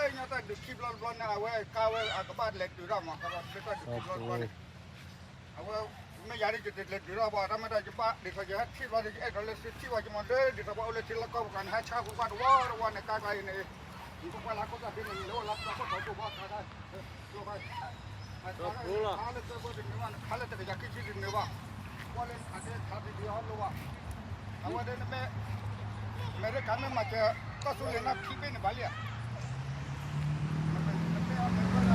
လၢညါတၢ်ဒုးခံဘျီတဘျီန့ၣ် အဝဲကါဝဲအကဘၣ်လဲၤဒုးထီၣ်မး ကဘၣ်လၢတၢ်ဒုးခံဘျီတဘျီန့ၣ် အဝဲ မ့ၢ်ယၤဒ်ယတလဲၤဒုးထီၣ်ဘၣ် တၢ်မ့ၢ်တၢ်ယဘၣ်ဒ်သိးယဟဲထံၣ်ဘျီ ယအဲၣ်ဒိးလၢသုထံၣ်ဘၣ်ယမ့ၢ်လၢဒ်သိးပှၤအိၣ်လၢထံလီၢ်ကီၢ်ပူၤန့ၣ် ဟဲဆါဃုာ်ဘၣ်တဝီတဝီန့ၣ် ကါကျါအံၤန့ၣ် နကကွၢ်လၢခိၣ်သၣ်ဖဲန့ၣ် နလဲၤအိၣ်လၢသီခိၣ်ထီဘိဘၣ်ကါဒၣ် ခါလၢသၢဘိတနုာ်ဘၣ် ခါလၢတကယၤခံဆံတနုာ်ဘၣ် ကွၢ်လၢခးတဲခးတဒံးအီၤလိၣ်ဘၣ် အဝဲဒၣ်နမ့ၢ် အမဲရကၤမ့ၢ်မၤစၢၤ ကီၢ်သူလ့ၤနီၢ်ခံဘ့ၣ်န့ၣ်ဘၣ်လံဧါ နမ့ၢ်အမဲရကၤ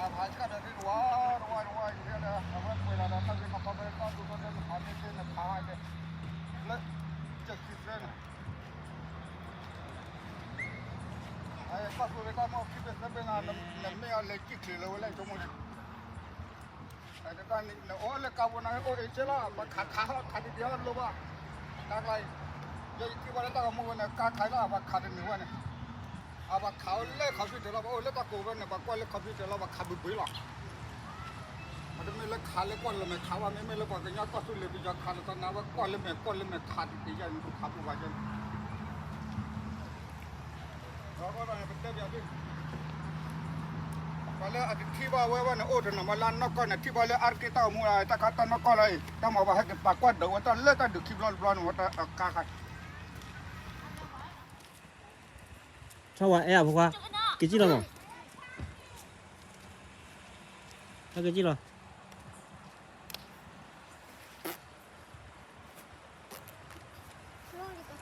အဖးဆၣ်ဒီးသ့ၣ်တဝါတဝါတဝါယဲလၢ အဝဲပှဲၤလီၤဒီးတၢ်ဂ့ၢ်မၤခီဖဲတၢ်ဒိၣ်ထီၣ်တဲနဖးမ့ၢ်သ့နဖး လၢ ကဆံသၢန့ၣ် ကီၢ်သူလ့ၤတၢ်မ့ၢ်ခံဘ့ၣ်သၢဘ့ၣ်န့ၣ် နမ့ၢ်အလဲၤစံၣ်ချ့လၢဝဲလၢဆိကမိၣ်န့ၣ် တၢ်န့ၣ် နအိၣ်လၢကါဝဲန့ၣ် အိၣ်အ့ၣ်စ့လီၤ ပှၤခးခးခးတဒံးအီၤလိၣ်ဘၣ် တၢ်ကျါအံၤ ယဲယထံၣ်ဘၣ်လၢတၢ်ဂီၤမူဝဲန့ၣ် ကါခးလီၤ ပှၤခးတနုာ်ဝဲန့ၣ် အပှၤခးအိၣ်လၢ computer လီၤ ပှၤအိၣ်လၢတၢ်ကိးဝဲန့ၣ် ပှၤကွၢ်လၢ computer လီၤ ပှၤခးဘုးဘုးလီၤ ပတမ့ၢ်လၢခးလၢကွၢ်လၢမဲာ်ခးဘၣ် မ့မ့ၢ်လၢပှၤကညီကီၢ်သူလ့ၤပယီၤခးလီၤသနာ် ဝဲကွၢ်လၢမဲာ်ကွၢ်လၢမဲာ်ခးတသ့ယဲၢ်န့ၣ် ပခးပူၤဘၣ်ယဲၢ်န့ၣ် ပှၤလၢအတထံၣ်ဘၣ်ဝဲဘၣ်န့ၣ် အိၣ်တနီၤမးလၢအနီၢ်ကီၢ်န့ၣ် ထံၣ်ဘၣ်လၢအါတက့ၢ်တၢ်အိၣ်မူ တၢ်ခါတၢ်နီၢ်ကီၢ်လီၤအံၤ တၢ်မၤဘၣ်ဟဲက့ၤပာ်ကွၢ်ဒိးဝဲတၢ်လၢတၢ်ဒုးခံဘျီတဘျီန့ၣ် ဝဲတၢ်ကါခါ ထီၣ်ဝဲအဲၣ်အဖိခွါ က့ၤကံၣ်လီၤမး ဟဲက့ၤကံၣ်လီၤ ဟ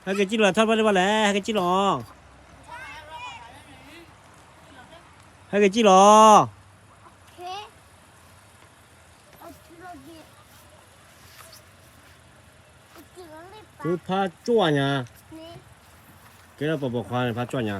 ဲက့ၤကံၣ်လီၤ ထီၣ်ဘၣ်လၢဘၣ်လဲၣ် ဟဲက့ၤကံၣ်လီၤ ဟဲက့ၤကံၣ်လီၤ သုဖးကၠီညါ ကဲလၢပှၤပိာ်ခွါန့ၣ် ဖးကၠီညါ